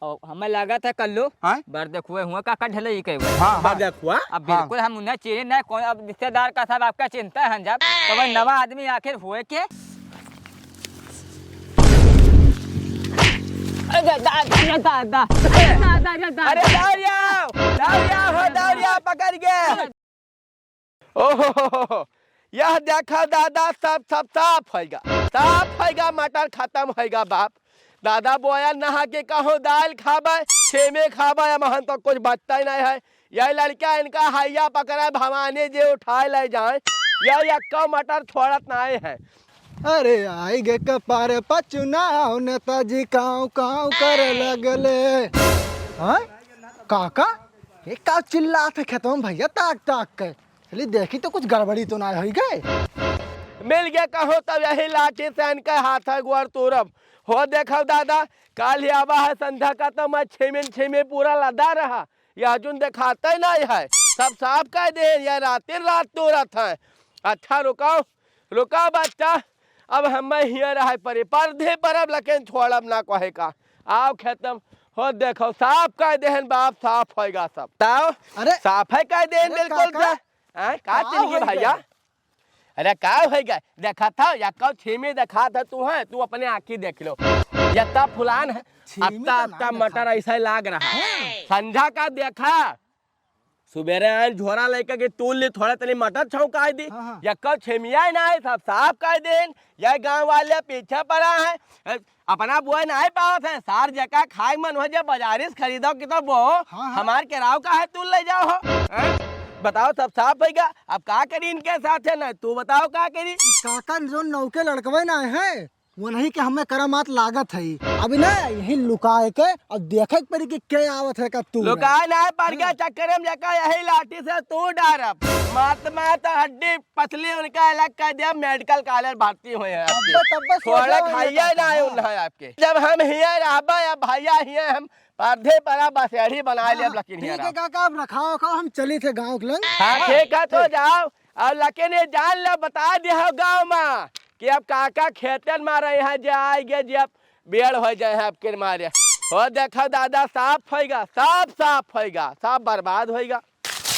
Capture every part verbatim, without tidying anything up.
और हमें लागत है कल्लू, हाँ? बरदखुआ हुआ का, का ढलई के हुआ। हाँ, हाँ। बरदखुआ? अब हाँ। बिल्कुल हम उन्हें चीन्हे नहीं, कौन अब रिश्तेदार का सब आपका चिन्हत है जब, तो वह नवा आदमी आखिर हुए के। अरे दादा, अरे दादा, अरे दादा, अरे दादा। अरे दौड़िया, दौड़िया हो, दौड़िया पकड़ के। ओहो, यह देखा दादा, सब, सब साफ होइगा, साफ होइगा, मटर खतम होइगा बाप। दादा बोया नहा के कहूँ दाल खाबे, छेमे खाबे, अमहन तो कुछ बचता ही नहीं है। यह लड़का इनका हैया पकड़े, भवानी जी उठाए ले जाए, यह यक्को मटर छोड़त नहीं है। अरे आई गे कपार पर चुनाव, नेताजी काव काव करे लगले। हाँ? काका? ये का चिल्लात है खेतवा में भैया ताक ताक के? चली देखी तो कुछ गड़बड़ी तो ना होई गए। मिल गया कहो तब यही लाठी से इनके हाथ है गोड़ तोड़ब। हो देखो दादा, काल ही आवा है संध्या का तो मैं छेमे छेमे पूरा लदा रहा। यह जुन देखाते नहीं है, सब साफ कह दे, यह राते रात तोड़त है। अच्छा रुको, रुका बच्चा, अब हमें हियाँ रहे परी, परधे परब लेकिन छोड़ब ना कहे का। आओ खेतम, हो देखो, साफ कह देहन बाप, साफ होइगा सब। ताओ, अरे, साफ है कह देहन अरे बिल्कुल काका, से। हैं, का का चिन्ह गए होइगा? भैया? अरे का होइगा? देखा था, यक्को छेमे देखा था तू है, तू अपने आँखी देख लो। यत्ता फुलान है, छेमे अत्ता, तो ना अत्ता देखा मटर था। ऐसा ही लाग रहा। हाँ। संझा का देखा, सुबेरे आइन झोरा लइके के तूल ली, थोड़ा तनी मटर छौंकाई दी। हाँ, हाँ। यक्को छेमिया ही ना है, सब साफ कर देन। यह गाँव वाले पीछे पड़ा है, ए, अपना बोए ना ही पावत है। सार जेका खाए मन हो जे बाजारी से खरीदो कि तो बो, हाँ, हाँ। हमार केराव का है तूल ले जाओ हो। हैं? बताओ सब साफ होइगा, अब का करी इनके साथ है ना, तू बताओ का करी? काका जो नौके लड़कवे ना है, वो नहीं कि हमें करामात लागत है। अभी ना यही लुकाए के अब देखे के पड़ी कि के आवत है का तू। लुकाए ना है, पर के हाँ। चक्कर में जाकर यही लाठी से तू डारब। मात मात हड्डी पसली उनका अलग कर दिया, मेडिकल कॉलेज भर्ती हुए हैं आपके। तब्बे, तब्बे थोड़ा सोचा खाइए होइए ना है काका। उन्हें आपके। जब हम हिया रहबा या भैया हिया हम परधे परा बसेड़ी बना हाँ, लेब लेकिन ठीक हिया है रहा। काका, अब रखाओ खाओ, हम चली थे गाँव के लंग। हाँ, हाँ, ठीक है, तो ठीक। जाओ। और लेकिन ये जान लो, बता दे हो गाँव में कि अब काका खेतन में रहे हैं, जे आएगे, जे अब बेड़ हो जाए हैं आपके मारे। हो देखो दादा, साफ होइगा, सब साफ होइगा, सब बर्बाद होइगा।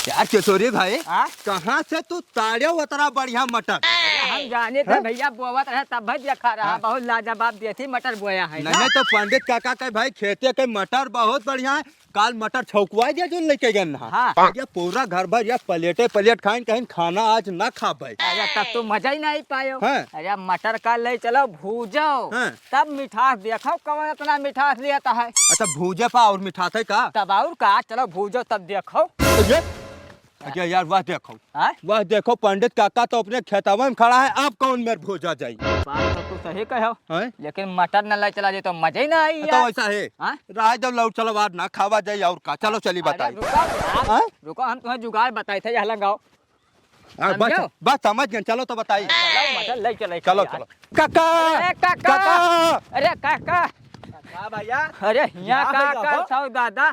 यार किशोरी भाई, हाँ? कहाँ से तू ताड़े उतरा बढ़िया मटर? अरे हम जाने थे हाँ? भैया, बोवत रहे तब भाई देखा रहा, हाँ। बहुत लाजवाब देसी मटर बोया है नहीं, ना। नहीं तो पंडित काका के भाई खेते के मटर बहुत बढ़िया है। काल मटर छौकुआ जे जो लेके गए ना। हाँ। ये पूरा घर भर ये प्लेटे प्लेट खाइन, कहीं खाना आज ना खाबे। अरे तब तो मजा ही नहीं पायो। हाँ। अरे मटर का ले चलो भूजो, हाँ। तब मिठास देखो कौन इतना मिठास लेता है। अच्छा भूजे पा और मिठास है का? तब और का, चलो भूजो तब देखो। ये, अरे यार वाह देखो, हाँ? वाह देखो पंडित काका तो अपने खेतवा में खड़ा है, अब कौन मेर भूजा जाई? बात तो तू सही कहो, हैं? लेकिन मटर न ले चला जाए तो मजा ही ना आई तो यार। वैसा है। हाँ? रह जाओ, लौट चलो, आज ना खावा जाए और का। चलो चली अरे बताई। रुको, आप हाँ? रुको, हम तुम्हें जुगाड़ बताए थे, यहाँ लगाओ। हाँ, बस, समझो? बस समझ गए, चलो तो बताई। चलो, मटर ले चले चलो, यार। चलो। काका! अरे काका! काका! अरे काका! का भैया? अरे हियाँ का का भैया का हो? सौ दादा?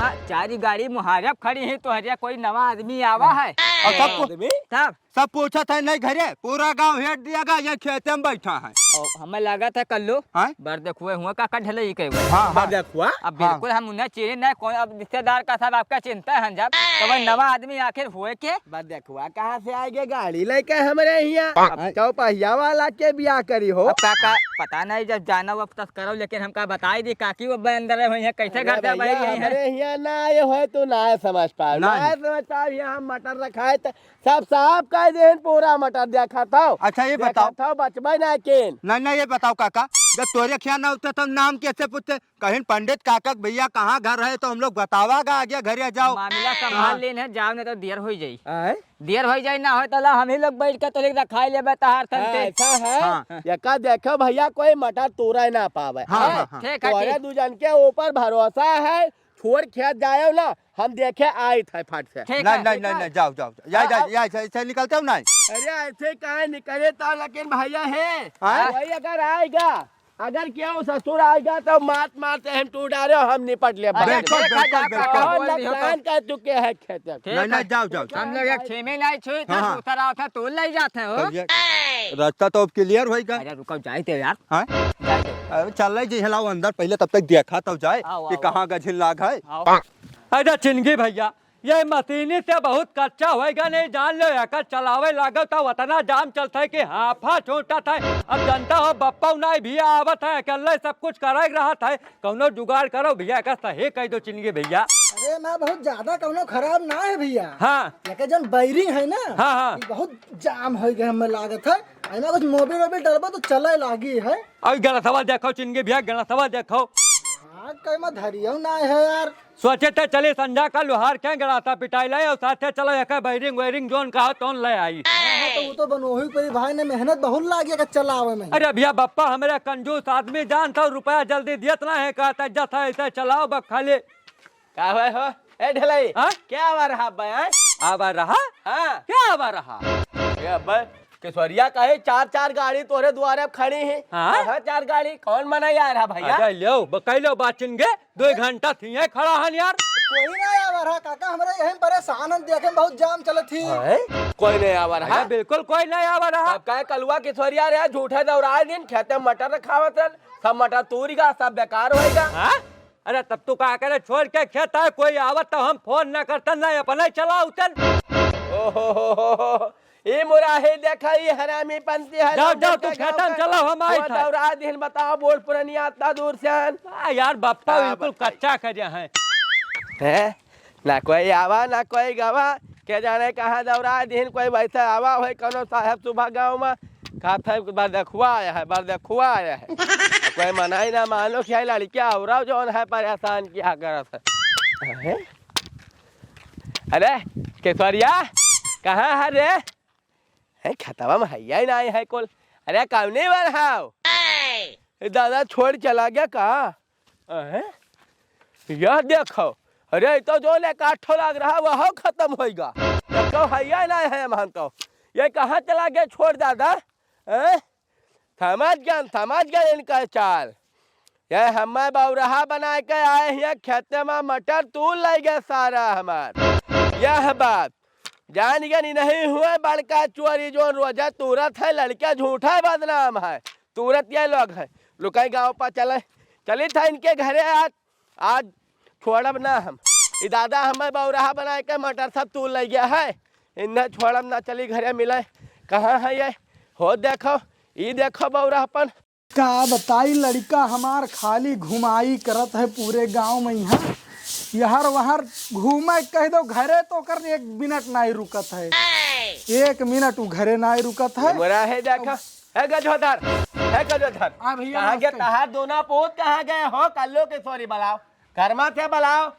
हाँ, चारी गाड़ी मुहारब खड़ी है तो हरिया कोई नवा आदमी आवा है। और सब नवा पू-, आदमी? तब? सब पूछत है नहीं घरे, पूरा गाँव हेट दिया गा, ये खेते में बैठा है। और हमें लागत है कल्लू, हाँ? बरदखुए हुआ का, का ढलई के हुआ। हाँ, हाँ। बरदखुआ? अब हाँ। बिल्कुल हम उन्हें चीन्हे नहीं, कौन अब रिश्तेदार का सब आपका चिन्हत है जब, तो वह नवा आदमी आखिर हुए के? बरदखुआ कहाँ से आएगे गाड़ी लेके हमरे हियाँ? अब हाँ। चौपहिया वाला के बियाह करी हो? अब का, का, पता नहीं, जब जाना वो तस करो, लेकिन हमका बताई दी काकी वो अंदर है, वहीं कैसे घर अरे से भैया, बैठ गई है? हमरे हियाँ ना आए हो तो ना समझ पाओ, ना नहीं। समझ पाओ, यहाँ हम मटर रखाए त सब साफ कर देहन, पूरा मटर देखत हौ। अच्छा, ये बताओ। देखत हौ, बचबे ना केन। नहीं, नहीं, ये बताओ काका, जब तोरे खिया ना उठते तो नाम कैसे पूछते? कहीं पंडित काका के भैया कहाँ घर है तो हम लोग बतावा गा, आगे घरे जाओ। मामला संभाल हाँ। लेन है, जाओ नहीं तो देर हो जाई। आय? देर हो जाई ना हो तो ला हम ही लोग बैठ के तो लेके रखाई लेबे तहार हाँ, संते। ऐसा है। हाँ। यका देखो भैया, कोई मटर तोड़े ना पावे। हाँ, हैं? हाँ, हाँ। ठीक है, तोरे ठीक। दू जन के ऊपर भरोसा है, छोड़ खेत जायो ना, हम देखे आइत है फट से। ठीक नहीं, है। नहीं, नहीं, नहीं, जाओ, जाओ, जाओ। या, आ, या, आ। या, ऐसे, ऐसे निकलते हो नहीं? अरे ऐसे काहे निकले तो, लेकिन भैया है, हाँ? वही अगर आएगा, अगर केहू ससुर आएगा तो मात मारते हम टूट डारे, हम निपट ले अरे, बाहर। देखो, देखा बिल्कुल, जा, बिल्कुल। कौन बोल दियो नकसान तो। कर चुके हैं खेत में। ठीक नहीं, है। नहीं, जाओ, जाओ, जाओ। हम लोग एक छेमे नहीं छुई था, हाँ, हाँ। दूसरा था, तू ले जाते हो। तब ये रास्ता तो अब clear होइगा। अरे रुको, जाए दे यार। हाँ? जाए दे। अरे चल रही जी, हिलाओ अंदर पहिले, तब तक देखा तो जाए आओ, कि आओ, कहाँ गझिन लाग है। आओ। अरे चिनगी भैया, ये मशीनी से बहुत कच्चा होएगा, नहीं जान लो, एकर चलावे लागो तो उतना जाम चलता है कि हाफा छूटत है। अब जनता हो, बप्पा नहीं भी आवत है, अकेले सब कुछ करे रहत है। कौनो जुगाड़ करो भैया, एकर सही कह दो चिनगी भैया। अरे ना, बहुत ज्यादा कौनो खराब ना है भैया। हाँ। लेकिन जौन bearing है ना, हाँ, हाँ। ये बहुत जाम हो गए, हमें लागत है। एमा कुछ मोबिल वोबिल डलबो तो चले लागी है। और गणसवा देखो चिनगी भैया, गणसवा देखो। हाँ, कई में धरियो ना है यार। सोचे थे चली संझा का लोहार के गड़ासा पिटाई लाई और साथे चलो एक bearing वेयरिंग जौन कहा तौन ले आई। हाँ, तो वो तो बनोही परी भाई ने मेहनत बहुत लागी है चलावे में। अरे भैया बप्पा, हमारे कंजूस आदमी जान था, रुपया जल्दी दियत ना है, कहता जैसा ऐसे चलाओ बस खाली। का हुआ हो? ए ढलाई, हाँ? क्या आवा रहा बे, हैं? आवा रहा? हाँ। क्या आवा रहा? ए अब्बे, किशोरिया कहे चार चार गाड़ी तोरे द्वारे अब खड़ी है। हाँ? कहाँ चार गाड़ी? कौन मना आ रहा भैया? अरे लो, बकैलो बाचिन गे, दो घंटा थी है खड़ा हन यार। कोई ना आवा रहा काका, हमरा यहीं परेशान हन, देखे बहुत जाम चलत ही। हैं? कोई नहीं आवा रहा? अरे बिल्कुल कोई नहीं आवा रहा। अब काहे कलुआ किशोरिया रे, झूठे दौड़ा दिन खेते में मटर रखावत रहन, सब मटर तूर गा, सब बेकार होएगा। हाँ? अरे तब तू का करे, छोड़ के खेत है, कोई आवत तो हम फोन न करतन, न अपने चलाउतन। ओहो हो हो हो। ई मुराही देखा, ई हरामी पंथी है, जाओ, जाओ, तू खेतन चलाओ, हम आई था। दौरा दिन बताओ, बोल पुरनिया इतना दूर से आन। आ यार, बप्पा हाँ, बिल्कुल बताई। कच्चा कर रहा है। हैं? ना कोई आवा, ना कोई गवा, के जाने कहाँ दौरा दिन कोई वैसे आवा होई, कौनो साहेब सुबह गाँव में, कहत है, "बरदखुआ आया है, बरदखुआ आया है।" कोई मनाई ना मानो कि लड़किया औरा जौन है परेशान किया करत है। हैं? अरे, केसरिया, कहाँ है रे? हैं, खेतवा में हैया ही ना है कुल। अरे, कौने बर हाव? ए दादा, छोड़ चला गया का? हैं? यह देखो, अरे, ई तो जौन एक आठ ठो लाग रहा, वह खत्म होइगा। तो हैया ना है, मान तो। ये कहाँ चला गया, छोड़ दादा? हैं? समझ गया, समझ गया इनका चाल। ये हमें बौरहा बना के आए हैं, खेते में मटर तू ले गए सारा हमार। यह बात जान गए, नहीं हुए बड़का चोरी, जौन रोजा तूरत है, लड़का झूठा बदनाम है, तूरत ये लोग है। लुकाई गाँव पर चले, चली था इनके घरे आज, आज छोड़ब ना हम। ई दादा हमें बौरहा बनाए के मटर सब तू ले गया है, इन्हें छोड़ब ना, चली घरे मिले। कहाँ है ये? हो देखो, ई देखो बौरहपन। का बताई, लड़का हमार खाली घुमाई करत है पूरे गाँव में, यहाँ यहर वहर घूमे कह दो घरे तो ओकर एक मिनट नाई रुकत है, एक मिनट उ घरे नाई रुकत है। मोरा है देखा, है गजोधर, है गजोधर। हाँ भैया, कहाँ गए नमस्ते। तहार दोना पोत कहाँ गए हो? कल्लू किशोरी बुलाओ, घर में थे बुलाओ।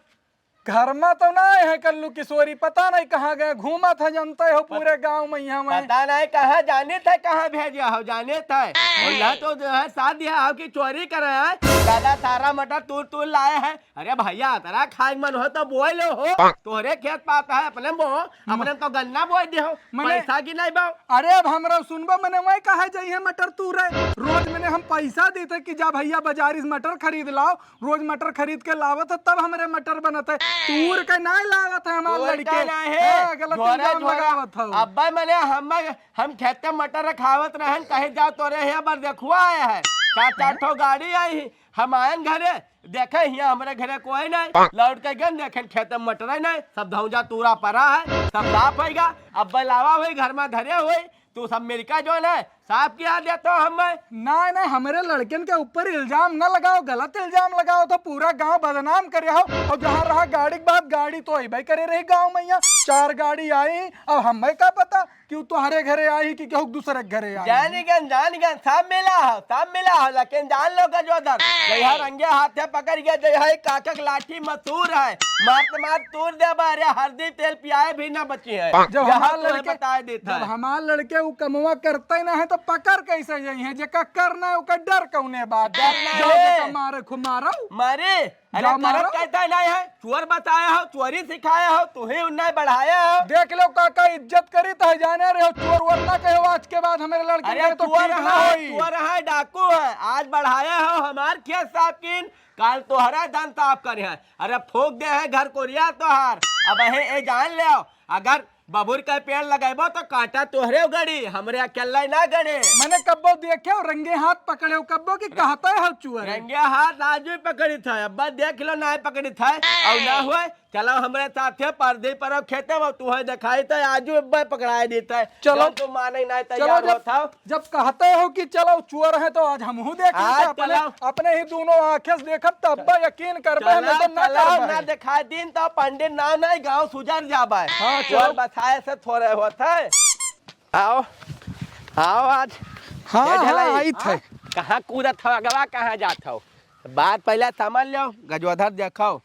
घर में तो ना है कल्लू किशोरी, पता नहीं कहाँ गए, घूमत है जानते हो पूरे गाँव में यहाँ में। पता नहीं कहाँ जाने थे, कहाँ भेजे हो जाने थे। उल्ला तो जो है साथ दिया हो कि चोरी करे है, दादा सारा मटर तूर तूर लाए हैं। अरे भैया, तेरा खाए मन हो तो बोए लो हो, तोहरे खेत पात है, अपने में बो, अपने में तो गन्ना बोए दे हो, मने पैसा की नहीं बो। अरे अब हमरा सुनबा, मने वही कहा जाइए मटर तूरे, रोज मने हम पैसा देते कि जा भैया बाजारी से मटर खरीद लाओ, रोज मटर खरीद के लावत है तब हमरे मटर बनत है, तूर के नहीं लावत है हमार तूर लड़के। का ना है, हाँ, गलत झोरा, इल्जाम झोरा। लगावत हो। अब्बा मने हम, हम खेत में मटर रखावत रहन, कहे जाओ तोरे यहाँ बरदखुआ आया है, चार चार ठो गाड़ी आई, हम आयन घरे, देखे हियाँ हमरे घरे कोई नहीं। लौट के गन देखेन खेत में मटरे नहीं, सब धौंजा तूरा परा है, सब साफ होइगा। अब बुलावा होई, घर में धरे होई, तू सब मिलके जो है साफ किया देतो हमें। नहीं, नहीं, हमरे लड़कन के ऊपर इल्जाम न लगाओ, गलत इल्जाम लगाओ तो पूरा गांव बदनाम करे हो। और जहाँ रहा गाड़ी के बात, गाड़ी तो अइबे करे रही गांव में, यहाँ चार गाड़ी आई, अब हमें का पता कि उ तोहरे घरे आई कि केहू दूसरे के घरे आई। जानी गन, जानी गन, सब मिला हो, सब मिला हो, लेकिन जान लो गजोधर, जइहा रंगे हाथे पकड़ के, जइहा एक काका के लाठी मशहूर है, मार तो मार तूर दे बारे, हरदी तेल पियाए भी ना बची है। जब यह हमार तुम्हें लड़के, बताए देता जब है। हमार लड़के उ कमवा करते ना है तो पकड़ कैसे जाई है? जेका करना है ओकर डर कौने बात है? डर ना जाओ है। जेका मारे खूब मारो। मारे अरे जा मारो। करत कैसा नहीं है? चोर बताया हो, चोरी सिखाया हो, तू ही उन्हें बढ़ाया हो। देख लो काका, इज्जत करी तो है, जाने रहे हो, चोर वोर ना कहे हो, आज के बाद हमारे लड़के अरे के तो चोर ठीक ना है, होई। चोर है, डाकू है, आज बढ़ाया हो हमार खेत साफ किन, काल तोहरा धन साफ करे है। अरे फूंक दे है घर कोरिया तोहार। अब हे ए जान ले, अगर बबुर का पेड़ लगइबो तो काँटा तोहरे गड़ी, हमरे अकेल्ला ना गड़े। मने कब्बो देखेउ, रंगे हाथ पकड़ेउ कब्बो कि कहते हो चुअर है। रंगे हाथ आज भी पकड़ी था, अब्बा देख लो ना पकड़ी था, और ना हुए, चलो हमरे साथे परदी पर खेते में, तुहे देखाई तो आजू अब्बा पकड़ाए देता है। चलो। जब तू माने ना चलो, तैयार जब, होत हो। जब कहते हो कि चलो चुअर है तो आज हमहू देख हाँ, लेते अपने, चलो। अपने ही दोनों आँखें से देखब तब अब्बा यकीन करबे, चलो, नहीं तो ना चलो, करबे। ना दिखाई दिन तो पंडित नाव नहीं गाँव सुजर जाबे। हाँ, चलो। चुअर बताए से थोड़े होत है। आओ, आओ आज। हाँ, ये हाँ, ढलाई। आई थे। कहाँ कूदत हो, अगवा कहाँ जात हो? बात पहले समझ लो, गजोधर देखो।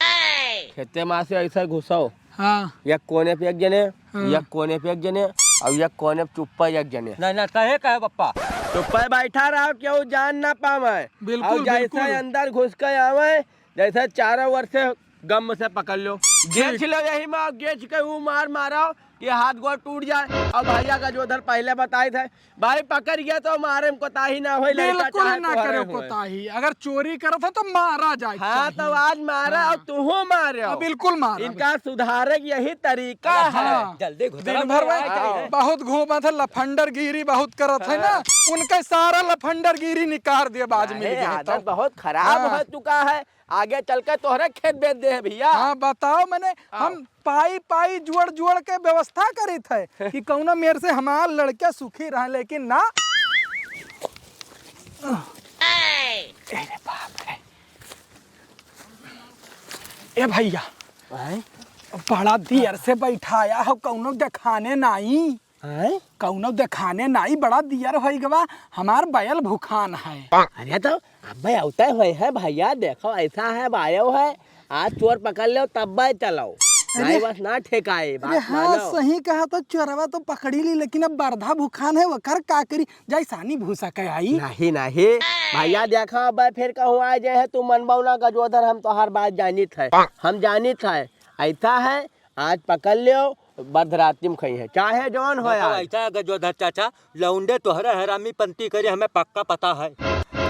खेते मा से ऐसे घुसो। हाँ। एक कोने पे एक जने, हाँ। एक कोने पे एक जने, और एक कोने पे चुप्पा एक जने। ना, ना, कहे, कहे पप्पा। चुप्पा बैठा रहो, केहू जान ना पावे। बिल्कुल, और जैसे बिल्कुल। अंदर घुस के आवे, जैसे चारों ओर से गम से पकड़ लो। ठीक। गेच लो यही मा, गेच के ऊ मार मारो कि हाथ गोड़ टूट जाए। और भैया गजोधर पहले बताए थे, भाई पकड़ गया तो मारे में कोताही ना होई, लड़का बिल्कुल चाहे ना तोहरे करे होए। कोताही। अगर चोरी करत है तो मारा जाए हाँ, चाहिए। तो आज मारा हाँ। और तुहू मारे हाँ, हो। बिल्कुल मारा। इनका सुधारे के यही तरीका हाँ। है। जल्दी घुसरा दिन भर में में आए हाँ। जाए। बहुत घूमत है, लफंडरगिरी बहुत करत है ना, हाँ। उनका सारा लफंडरगिरी निकाल दिए बाज मिल नहीं, गए आदत तो। बहुत खराब हाँ। हो चुका है। आगे चल के तोहरे खेत बेच दे है भैया। हाँ, बताओ, मने आओ। हम पाई पाई जोड़ जोड़ के व्यवस्था करित है कि कौनो मेर से हमार लड़का सुखी रहे, लेकिन ना। अरे बाप रे। ए भैया, आय? बड़ा देर से बैठाया हो, कौनो देखाने नाई। आय? कौनो देखाने नाई, बड़ा दियर होई गवा, हमार बैल भुखान है। अरे तो अब्बे अउते होए है भैया, देखो ऐसा है, बायो है, आज चोर पकड़ लो तब्बे चलो। अरे, नहीं बस ना ठेकाए, अरे बात हाँ, मानो। सही कहा तो चोरवा तो पकड़ी ली, लेकिन अब बरधा भुखान है, वकर का करी, जाई सानी भूसा के आई। नहीं, नहीं, भैया देखो, अब फिर कहूँ आ जाए है, तू मनबो ना गजोधर, हम तोहार बात जानित है, हम जानित है, ऐसा है, आज पकड़ लियो, बरधराती में खई है, चाहे जौन हो बताओ, आज। ऐसा है गजोधर चाचा, लौंडे तोहरे हरामी पंती करे, हमें पक्का पता है।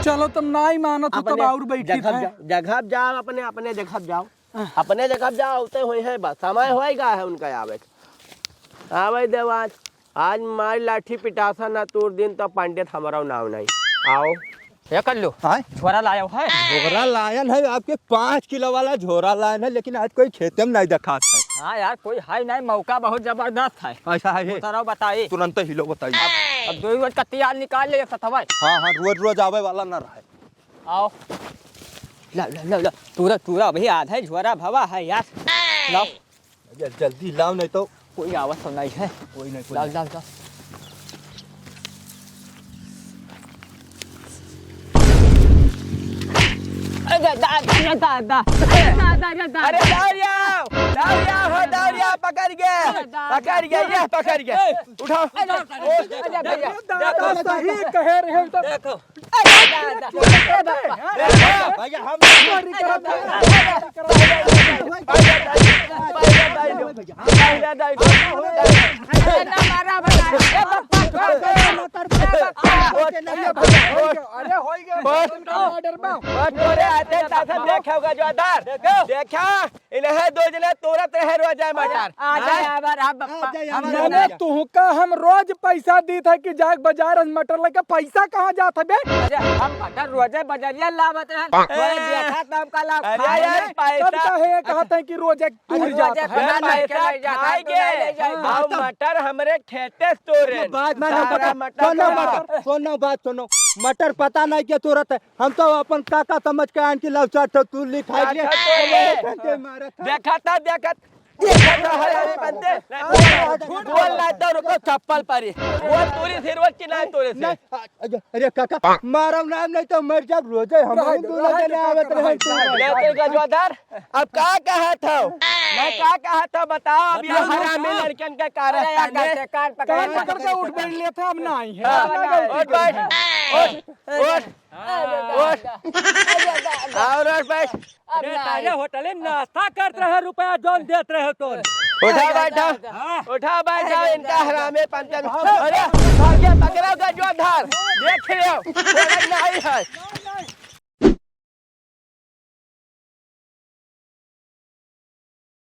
चलो, तुम नाई मानो तो तब अपने और बैठी जगह है। जा-, जगह जाओ, अपने, अपने जगह जाओ, आह। अपने जगह जाओ, उते हुई है बस, समय होएगा है उनका आवे के। आवे देव आज, आज मार लाठी पिटासा ना तोर दिन तो पंडित हमारा नाव नहीं। आओ। ये कर लो। हाँ? झोरा लायो है। झोरा लायन है, आपके पाँच किलो वाला झोरा लायन है, लेकिन आज कोई खेते में नहीं देखात है। हाँ यार, कोई है नहीं, मौका बहुत जबरदस्त है। ऐसा है ये? उतरो बताई। तुरंत ही लो बताई। अब दो ही रोज का तियार निकाल ले, एक सतवा। हाँ, हाँ, रोज, रोज आवे वाला ना रहे। आओ। ला, ला, ला, ला। तूरा, तूरा अभी आधा ही झोरा भवा है यार। लाओ। जल-, जल्दी लाओ, नहीं तो। कोई आवत तो नहीं है। कोई नहीं, कोई लाओ, नहीं। लाओ, लाओ। अरे दादा, अरे दादा, अरे दादा, अरे दादा। अरे दौड़िया, दौड़िया हो, दौड़िया, पकड़ गए, अरे दादा। पकड़ गए, ये पकड़ गए। ए, उठाओ। अरे दादा, अरे भैया। दादा सही कहे रहे हो तो। देखो। भैया, हम चोरी करत है। अरे ना मारा भैया। अरे होई गया। बस। बस तोरे आते साथ देखे होगा जो आधार। देखा? इन्हें दो जने तोरत रहे रोज है मटर। आ जाए हाँ? आवर, हम आ जाए हम आवर। मने तुहका हम रोज पैसा दीत है कि जाके बाजार से मटर लेके, पैसा कहाँ जात है बे? अरे हम मटर रोजे बजरिया लावत रहन। ए। तोरे देखा त हमका लाभ अरे खाए यार, में। पैसा तब काहे कहत है कि रोजे अरे तू रोजे जात है? खाना लेके पैसा नहीं जाता, खाए तू के। नहीं ले जाए। हाँ, और तो मटर हमरे खेते से तोरे। बात ना, ना, सारा पता, मटर सुनो का। मटर, सुनो बात, सुनो। मटर पता नहीं के तोरत है। हम तो अपन काका समझ के आन के लाओ चार ठो तू लिखाई ले। चार ठो तू ले। अरे, ठंडे मारत है। देखा था, देखा, देखा था, हरामी बनते। बोल ना तो रुको, चप्पल परी। बोल तोरी से रोज की ना तोरे से। नहीं, अ-, अरे, अरे काका, मारो नाम नहीं तो मर जाब रोजे। हम रह दो, दोनों रह जने दो, आवत रह रहे दो। तू। ले तो गजोधर, अब का कहा था? मैं का कहा था बताओ, अब ये बताओ, हरामी बताओ। लड़कन के कारण अरे यार, सामने। कान पकड़ कान पकड़ के उठ बैठ लेते, अब ना आई है। हाँ, अब ना आई। उठ बैठ, उठ। अरे उठ। दादा। अरे दादा। और उठ बैठ। अब अरे ना तारे आई। होटल में नाश्ता करत रहे, रुपया जौन देत रहे तो। उठा अरे बैठा। दादा। हाँ। उठा बैठा, अरे इनका दादा। हरामे पंचन। अरे, भाग्य पकड़ा गजोधर। देख लियो। नहीं है।